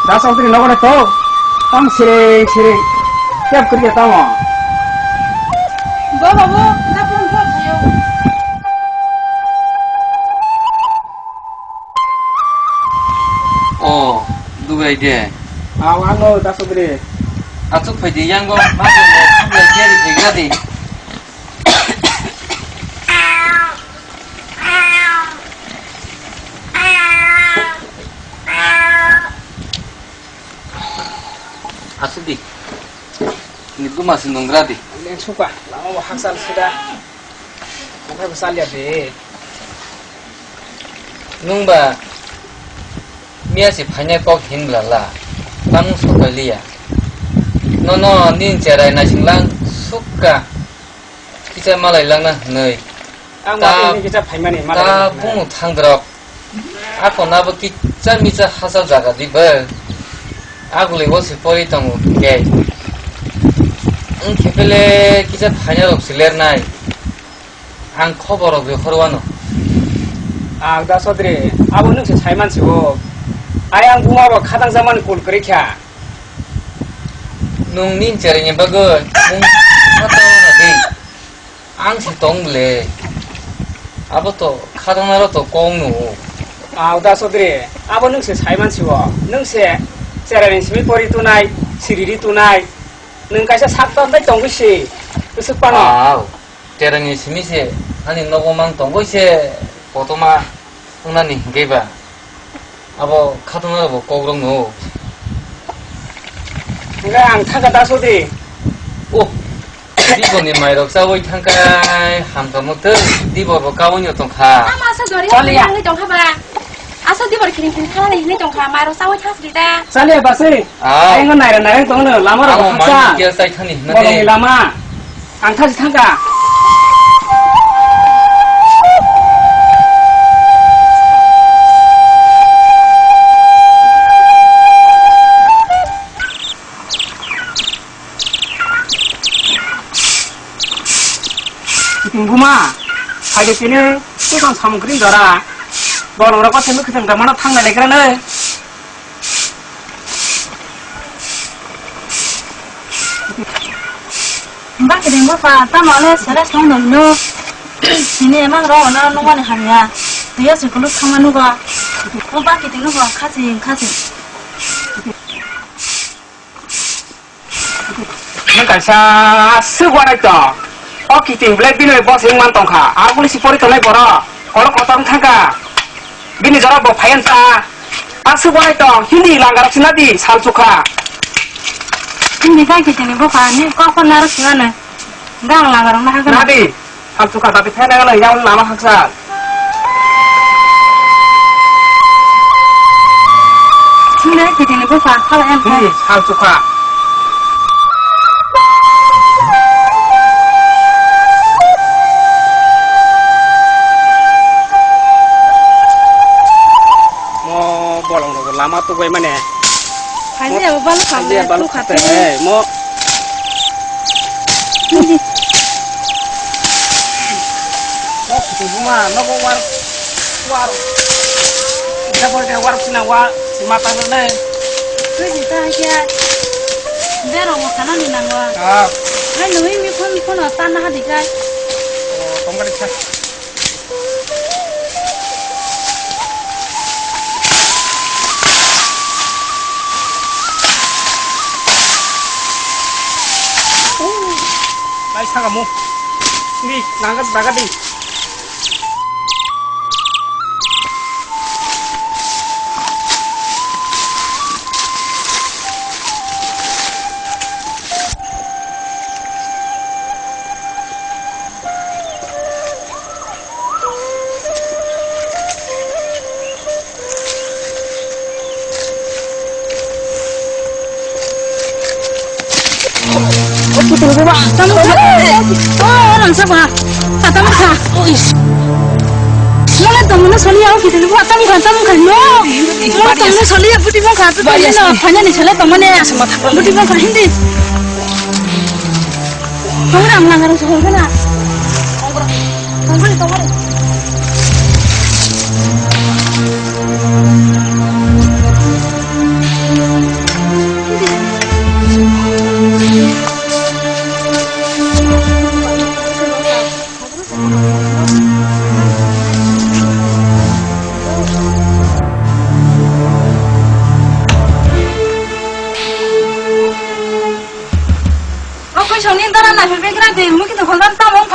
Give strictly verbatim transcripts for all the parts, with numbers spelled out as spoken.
Asok tini nogo to. Tam siring siring. Kep kri tamo. Bo babu, na pun bo thayo. O, dubai de. Aw, ano da sodri. Achuk phai di yang go, ma bo mo, thumlai khe ri phai gra di. Asuk di. Ni buma si nungra di. Leng suka, lama bo haksal sida. Bukai bo salya de. Nungba miya si phainai kok hin bla la. Bang suka liya. Nono nin cherai naising lang suka. Kisa malai langna hwnwi. Ang ta-, wa ini kisa phaimani malai ta langna. Bung thangdrok. Ako nabo kisa misa hachal jaga di ber. Aguli o si pori tongo khe. Ang khepele kisa phaina rok si lernai. Ang khobor rok bi horwano. Ang da sodri, abo nung se saiman si o. Ai ang buma bo khatang jamani kul kwrwi kha. Nung nin cherai ni bagwi mung khatang na di. Ang se tong le. Abo to khatang na ro to kong nu. Au da sodri, abo nung se saiman si o. Nung se cherai ni simi pori tunai, siriri tunai. Nung kaisa sak tam dai tongwi si. Kusuk pano. Au. Cherai ni simi se ani nogo mang tongwi se kotoma. Wngnani hwnkhe ba abo khatungna rokbo kok rok no. Hwnkhe ang thangkha da sodi. O, dibor ni mai rok chawi thangkha, hamkha mwktwi dibor bo kaui no tongkha. Ama asa dori. Chaliya. Hwnwi tongkha ba. Asa dibor khiring khiring khalai hwnwi tongkha, mai rok chawi thangsi da. Chaliya ba se. Aw. Ai ngo naira naira tongno lama rok. Amo haksa. Mai kia chai thani hwnwi. Bolong ni lama. Ang thasi thangkha. Buma, hai de tini, tei kon samung kring jora. Bolong rok ko tini khitang da mana thang na legra ne. Baki deng bapa, tamo le sere song dong no. Sini emang ro na nungmani hamya. Tuya se kuluk thangma nugo. O baki deng nugo, khasi, khasi. Nang kaisa aswk wanai tong. O kiting belai bini bai boss wng man tongkha. Aboni si pori tongnai borok. Oro kotor wng thangkha. Bini jora bo phaiyan cha. Aswk wanai tong. Hindi langarok sina di sal chukha. Hindi kai kitingni bopha ni kok narok sina nai. Gang langarok na hakna. Nadi. Hal chukha dati phai nang nang yaun lama haksa. Sini kitini bopha khala em. Hmm, hal chukha. Mo bolong rok lama tubai mane. Hai je abo balo kha. Hai je abo balo kha te. Mo. Mo kutu buma nogo war war. Ita pore ke war sina wa sima ta ne. Tui ji ta kya. Bero mo khana ni nang wa. Ah. Hai noi mi phone phone ta na ha di kai. Oh, tong ka di kha. Lai saka mo. Ni nangkat bagat di. Tamo kha. Oh, rangsa ba. Tamo kha. Mala tamo na soli ya, kita ni tamo kha, tamo kha. No. Mala tamo na soli ya, buti mo kha. Buti mo kha. Hindi. Tongre ang langaro sohor gana. Tongre, tongre.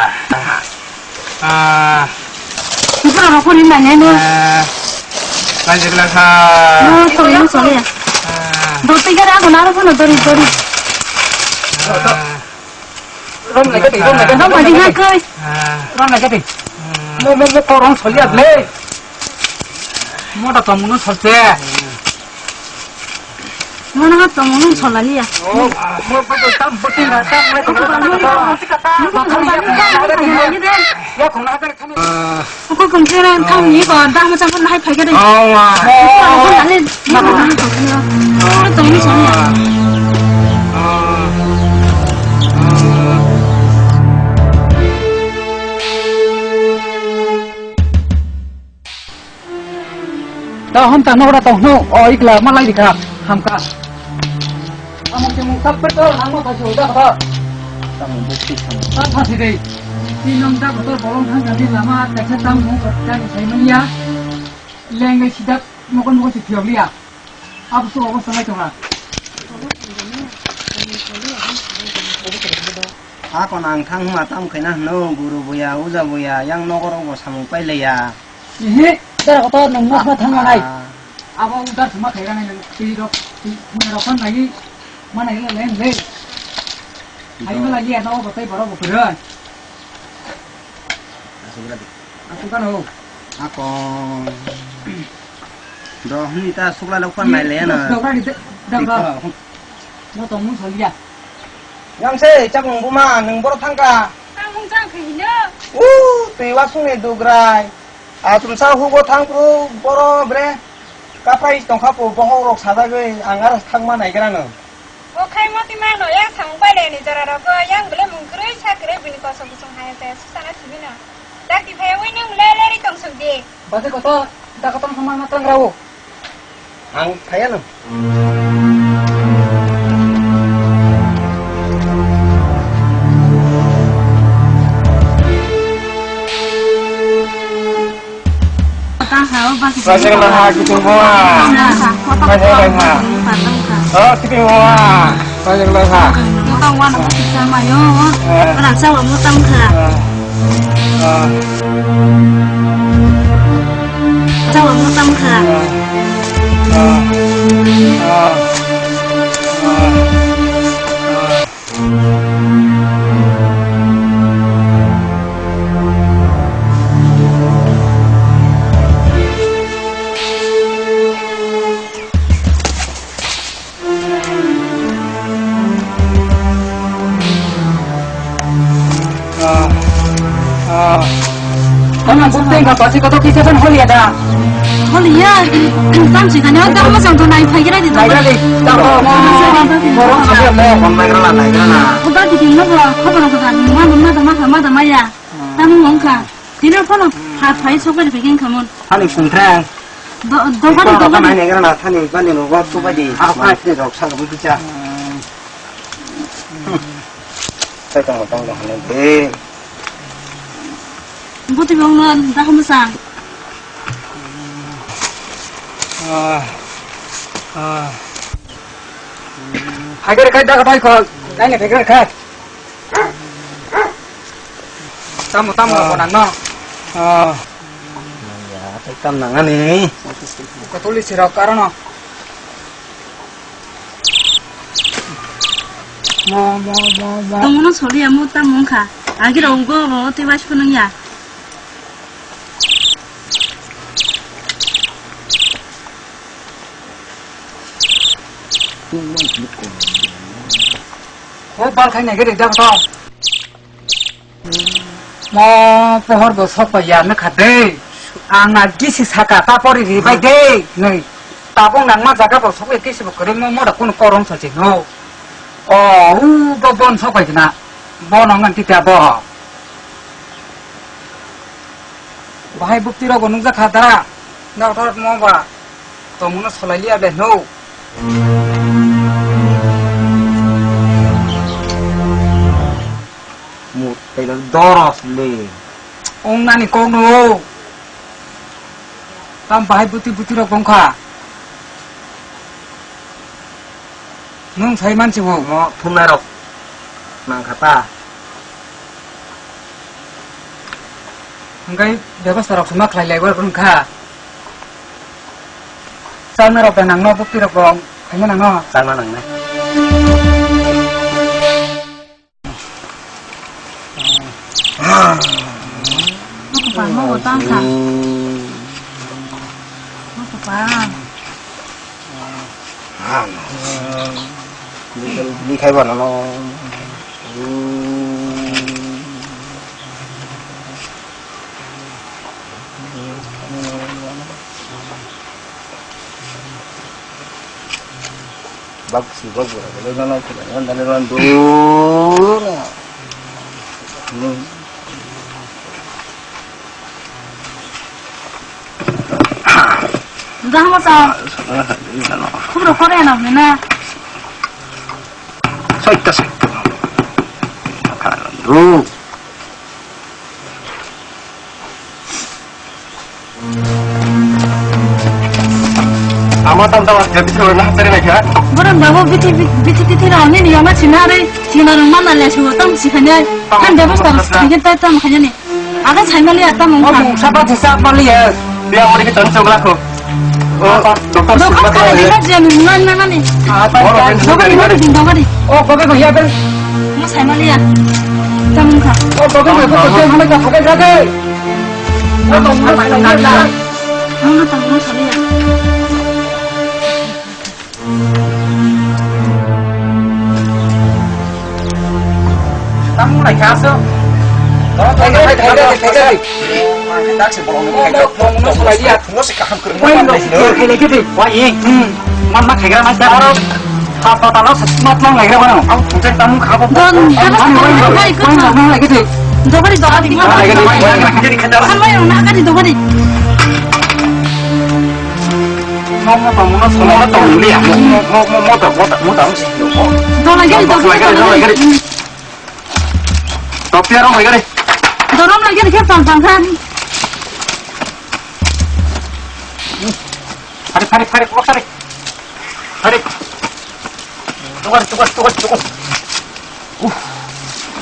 Ah. Ah. Bura rokoni mane no. Ah. Lanjik lakha. No, to no sole. Ah. Do tiga ra ko na ro no dori dori. Ah. Rom lagi deh, rom lagi. Rom lagi na koi. Ah. Rom lagi deh. Ah. Mo mo mo korong sole able. Mo da to mo no sole. Mana ha tong nung solani ya. Oh, mo pa to tam boti na tam mo to. Ya khong na ta khani. Ko kong kera thang ni ko da ma chang ko hai phai ka de. Oh, wa. Ko na le ma ko na to. Ko tong ni solani ya. Ta hom ta nora tong no, o ikla malai dikha, hamka. Amo ke mung kap peto, amo ta sio da kata. Tamo bukti tamo. Ta pha si dei. Ti nong da kata bolong thang jadi lama, ta khe tam mung kap ta ni sai mania. Leng le sidak mokon mokon si thiok liya. Abu su obo sanai tonga. Ako nang thang ma tam khaina hno, guru buya, uja buya, yang nogoro bo samung pailaiya. Ihi, dara kotor nung mosma thang manai. Ah. Abo udar suma khaira nai nung, twi rok, twi, twi rok kan lagi, mana ila len le. Hai ma lagi ano bo tai boro bo kura. Asuk ra di. Asuk kan ho. Ako. Do hni ta sukla lok pan nai le na. Dok ra di, dok ra. Mo tong mung solia. Yang se chakung buma nung boro thangka. Ang mung jang khe hino. U, twi wasung ni dugrai. Achomsa hugo thangphuru boro bre kaphai tongkha po bohok rok sajagwi ang aro thangma naigra no. O khai moti mano yang samung bai le ni jora rogo yang bele mung kwrwi sa kwrwi bini kosom kusung hai te susana simi no. Dak ti phai wi nung le le ri tong suk di. Base koto da kotom sama na tang rao. Ang phaiya no. Bajak lang ha, kiting hoa. Bajak lang ha. Oh, kiting hoa. Bajak lang ha. Mutang wan aku bisa mayo. Eh. Anak sawa mutang ha. Eh. Eh. Sawa mutang ha. Eh. Eh. Eh. Eh. Ano bukti ka pasi koto kisa san holiya da. Holiya, tam si kanya tam masang to nai phai gira di to. Nai gira di. Tam to. Borok sabi mo kon nai gira na, nai gira na. Oda di din no bo, khobor ko da, ma ma da ma ma da ma ya. Tam mo ka. Dino phone pha phai sok bari begin khamon. Ani kuntrang. Do do bari do bari. Nai gira na thani bani mo wa sok bari. Ah, ah, ni rok sa ko bisa. Sai tong tong tong ne de. Buti bong no da hom sa. Ah. Ah. Hai kare kai da kai ko. Nai ne kai kai. Tamo tamo ko nang no. Ah. Ya, tai kam nang ani. Ko tuli sira karono. Mo, mo, mo, mo. Tongmano soli amo tamo wngkha. Agi rok go bo tei waisuk nung ya. Ho bal khai nai gede jak to. Mo pohor bo sok pa ya na kha de. Ang na gisi saka, ta pori ri bai de, nei. Tabuk nangma jaga bo sokle gisi bo kwrwi mo, mo da kunu korong sa se no. O, u bo bon sok bai na. Bo nang nang tita bo. Bahai bukti rok bo nukjak kha da. Doctor mo ba. Tongmano solai liya be no. Mutai doros le. Ong nani kok no. Tam bahai buti buti rok bongkha. Nwng sai mansi bo. Mo thumnai rok nang kha ta. Hingkai bebasta rok sima khlai lai bo wngkha. Chaknai rok da nangno bukti rok bo khaina nangno. Chakna nangnai. Nokbar mo bo tang kha. Nokbar. Bini khai ba nono. Bak si bak bura bura nana kula nana nana dona. Dah mo ta. Khubro kore na mena. Soita soita. Ru. Ama tam tam asli bithi rok na hatari naikha. Borok babu bithi bithi bithi rok ni niyama sinari sinari mana le sugo tam sikhanya. Kan bebas tam sikhanya tam khanya ni. Aga saimali atam mungsa. Mungsa ba thisa mali ya. Dia mau dikit toni coba aku. Oh, dokter. Dokter sini kan dia nungan nangani. Apa? Dokter di mana di dokter di? Oh, dokter di ya bel. Mo saimali ya. Tam mungkha. Oh, dokter di mana ka pakai jaga. Wah, iya. Hmm. Man ma khaigra ma jaro. Haspatalo se smat long laigra mano. Ang thungthai tamung khabo. Don, ani wai wai wai ma nang lagi de. Dogari, dogari. Lagi de wai wai lagi de khadar. Samai rong na gari dogari. Mo mo tong mo solo tong liya. Mo mo mo mo ta mo ta mo ta mo si mo. Dogari, dogari, dogari. Topiya rong lagi de. Dorom lagi de khep tang tang khan. Hari, hari, hari, hari. Hari. Tukar, tukar, tukar, tukar. Uh.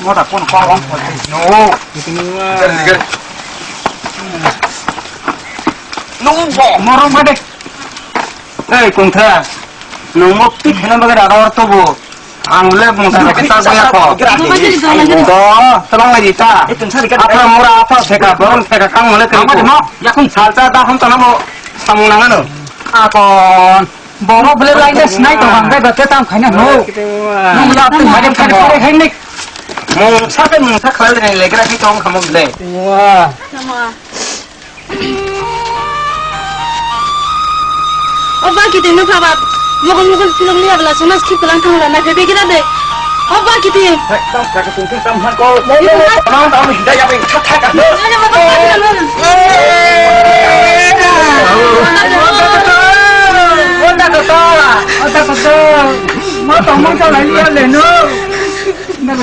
Mota pon kong kong kong. No. Gari, gari. No, bo. Morong ba de. Hei, kungtha. Nung mukti khena bagwi raga or tobo. Ang le mungsa khe ta goya ko. Doba jari, doba jari. Do, tolong lagi ta. Eh, tungsa dikit. Apa mura apa seka, borong seka kang mole kri. Apa demo? Yakun salsa da hon tana mo samung nangano. Akon. Borok bele lai de sinai to bang de bete tam khaina no. Nung la tu ma de kare kare hai nik. Mungsa pe mungsa khlai de legra ki tong khamo bele. Wah. Tama. O ba kiti nukha ba. Mokol mokol silong liya bela sona skip lang thang la na phebe gira de. O ba kiti. Hei, tam ka ka tung tung tam han ko. Mo mo mo. Tam tam hidai ya be kha kha ka. Ota kota. Ota kota. Ma tong mong ka lai ya le no. Oi,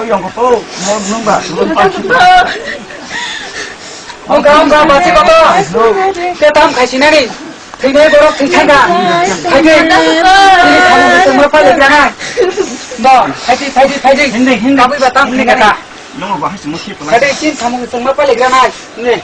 yang kotor, mau nunggu, belum pagi. Ongka, ongka, bati kotor. Tetam khaisinani. Thwinai borok thwi thangkha. Phaidi. Chini samung chwngma pailaikranai. No, phaidi, phaidi, phaidi. Hindi, hindi. Kabui ba tang hindi kata. Nung bo hai simo si pala. Phaidi, chini samung chwngma pailaikranai. Hindi.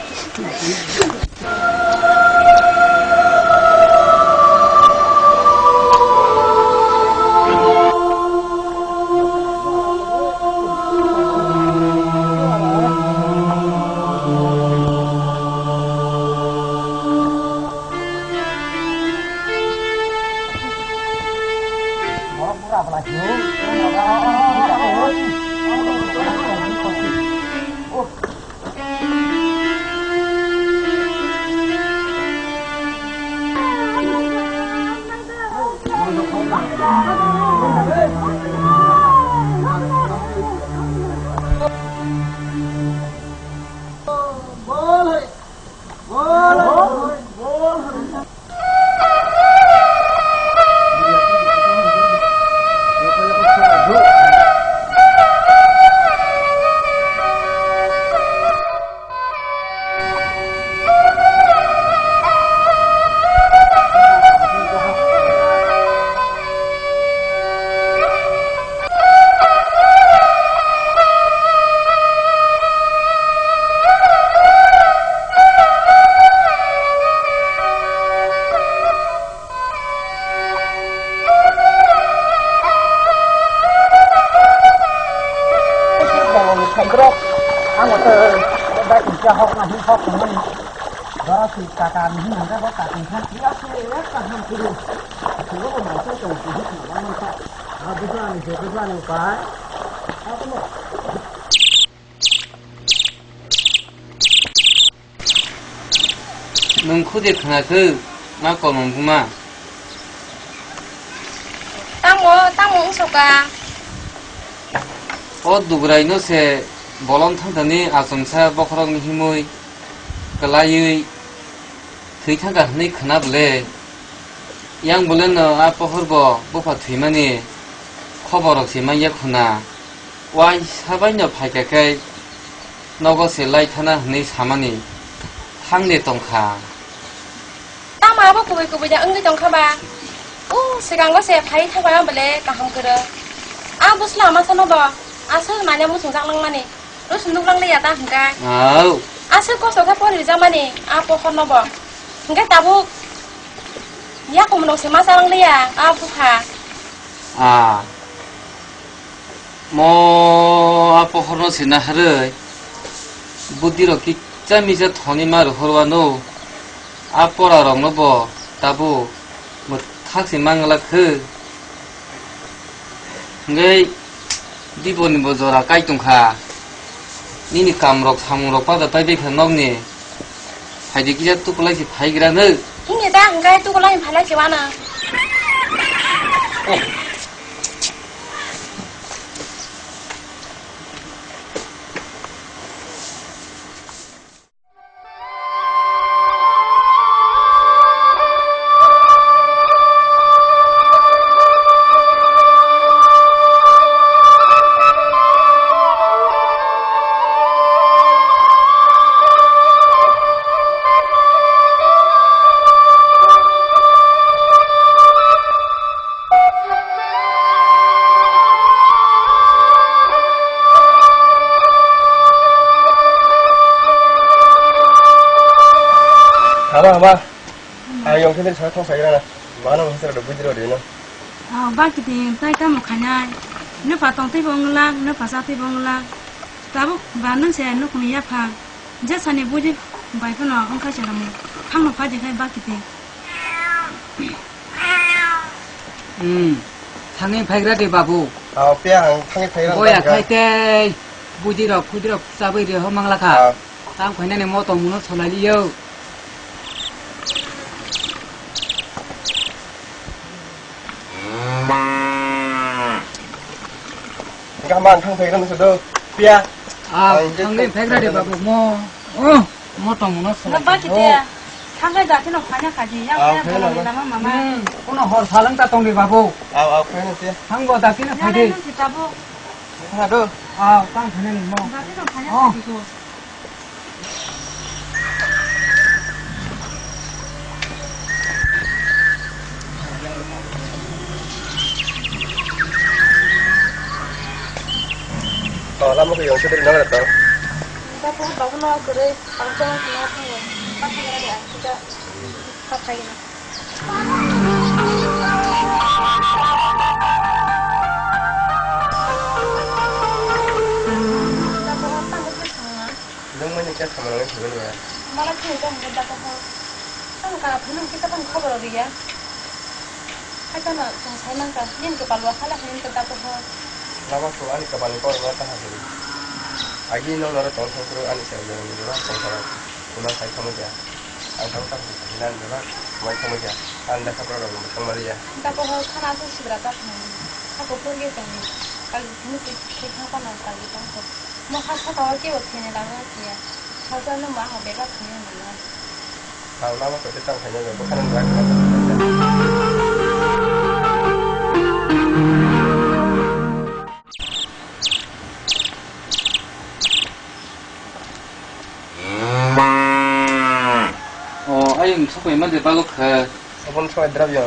Ang bo tei bai kisa hok na hin hok tongmani. Jora si kaka ni hin hangka bo kaka ni hin. Ya si ya kaka ni hin. Silo bo mai tong tong si hin na bang man sa. Ah, busa ni se busa ni upai. Ah, kono. Nwng khudi khwnakhwk, ma kolmung buma? Tamo, tamo wngsoka? O dugraino se bolong thangthani achomsa bokhorokni himwi kwlaiwi thwi thangkha hwnwi khwna bwle. Yang bwleno a pohorbo bupha thwimani khoborrok se manya khwna. Waisa baino phaikha khe nogo se lai thana hwnwi samani thangde tongkha. Tamo abo kubui kubui da wngwi tongkha ba? O swkango se phai thangma bole kaham kwrwi. A bwsla masa no bo aswk manya muchungjak nangmani. Rwsong nuklang liya ta hwnkhe. Au. Aswk kosto khe pori rijak mani a pohor no bo. Hwnkhe tabuk yakum no se masa lang liya a bupha. A. Mo a pohorno sina harwi, buddhirok kisa misa thoni ma rohorwano, a porarokno bo tabuk mwthak se mangla khe. Hwnkhe diboni bo jora kai tongkha, nini kamrok samungrok pada pai baikha nokni, phaidi kisa tukulai se phaigrano. Hini ta hwnkhe tukulai phalai se wano. Hama, hama. Ayong khe sa thong sai rana. Mano sa do bujiro de no. Ah, ba kiti tai tamo khainai. No pa tong tei bongla, no pa sa tei bongla. Tabuk ba nang se no kumi ya pha. Je sani buji bai phano wngkha se ramo. Phangno phaji khai ba kiti. Hmm. Thangwi phaigra de babu. Aw, piya ang thangwi phaigra. Boya khai tei. Buji rok, khuji rok chabwi de ho mangla kha. Aw. Tang khainani mo tong muno solai liyo. Gaman thang phaigra no sodo. Piya. Ah, ang je thangwi phaigra de babu mo. Oh. Mo tong muno sala. Ba kiti. Thangai dati no phanya khaji. Yang phanya phanya lama mama. Hmm, kuno hor salang ta tong di babu. Aw, aw, phanya te. Thang bo dati no phadi. Yang kita bu. Hado. Aw, tang phanya ni mo. Dati no phanya khaji ko. Oh, lama ko yang sedih nang datang. Kita pun bangun awal kere. Ang tong khna thango, pathagani ang kisa pathagini. Nwng mani khe samung nang thangmani ya. Mala thangwi tong hwnkhe dakoho. Tamo kana phunuk kisa phano khobor rwya. Hai Ano chwng sai mankha, nini kwpal o hala hinwi khe dabu hor. Lama kho ani kwpalni kok ma taha hwnwi. Agi no noro tong thang phuru ani chwrairokni bebak tong thang. Ulo sai thangwi kha. Ang thang thang hinani bebak mai thangwi kha. Ang dakha borok rok thang mali ya. Dabu hor khana aswk sibra ta thang. Hako phurge tong. Kali thini twi thang pana kali tong kho. Mo ha saka o kebo thene lama khe ya. Salsa no ma ho bebak thangwi mano. Ang lama khe tang khaina bebak khana nang. O, ayung sokoi ma de balok kha. Abon sokoi drab yo.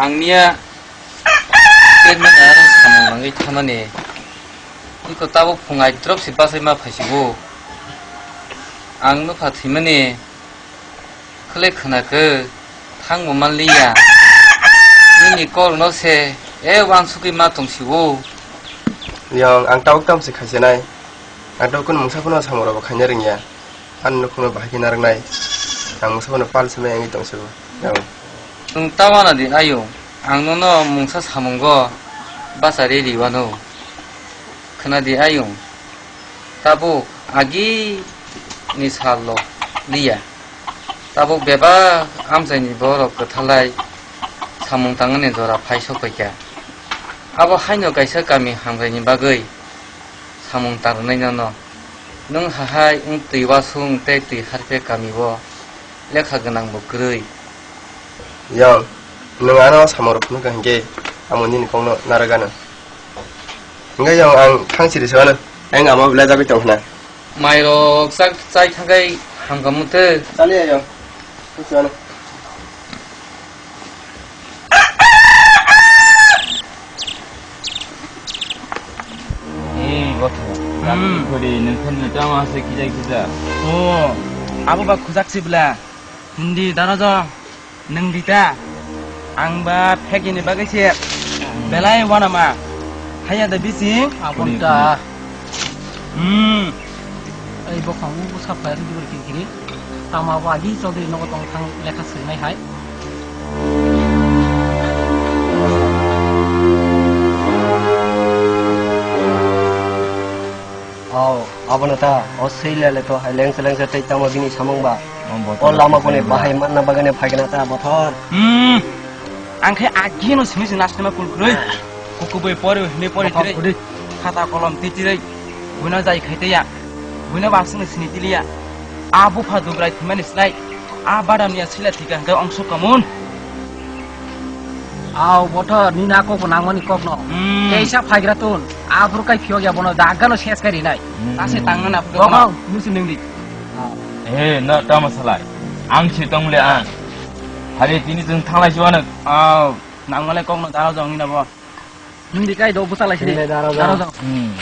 Ang niya, chairman aro samung nangwi thamani. Iko tabuk phung ai drop si basai ma phaisigo. Ang nukha thwimani. Khwlai khwna khe thangbo manliya. Nini korokno se e wansugwi ma tongsiwo. Yong, ang tabuk tamo se khaisanai. Ang tabuk kunu mungsa phano samungbo khaina rwngya. Ani nukhungno bahai khe narwknai. Ang mungsa phano pal se mai wngwi tongsiwo. Yong. Nwng ta wana di ayung. Ang nono mungsa samungo bachari riwano. Khwna di ayung. Tabuk agi ni sal lo liya. Tabuk bebak amchaini borok kwthalai samung tangnani jora phai sokphaikha. Abo haino kaisa kami hamkraini bagwi samung tangrwnai nono. Nwng hahai wng twi wasung tei twi harphe kami o lekha gwnang bo kwrwi. Yong, nwng ano samung rok phunukha hinkhe amo nini kokno narwk gano. Hinkhe yong ang thang siri se ano. Ang amo belai jagwi tong khna. Mai rok chak chai thangkhai hamkha muthe. Chaliya yong. Thang siri ano. Ei, gotho. Hmm. Khori, nungkhan ni tama se kijai kija. O, abo ba khujak sibla. Hindi daraja. Nwng di ta? Ang ba phekini bagwi se belai uanama. Haya da bising? Aboni ta. Hmm. Ei bokhang bo sap kaya dibor kiri kiri. Tama bo agi Chaudhary nogo tong thang lekha swngnai hai. Aw, abono ta, o swi lele to hai lengsa lengsa tei tamo bini samung ba. O lama kone bahai manna bagane phaigena ta bothor. Hmm. Ang khe agino simi simi nasnama kulkroi. Kukubui pori hini pori tirei. Khata kolom titirei. Buino jai khaitaiya. Buino basungni sini tiliya. A bupha dubrai thimani slai. A badamni a sila thika hwnkhe ongso kamun. Aw, bothor, nini a kokbo nangmani kokno. Hmm. Keisa phaigra tun. Aphuru kai phiyok ya bono, dagano ses kai rinai. Hmm. Tase tangna na phuru bokhok, musi nungdi. He, no, tamo salai. Ang si tong le ang. Hari tini jeng thanglai si wano. Aw, nangmale kokno daro jong nina bo. Nungdi kai do busa lai sini. Nungdi daro jong. Daro jong. Hmm.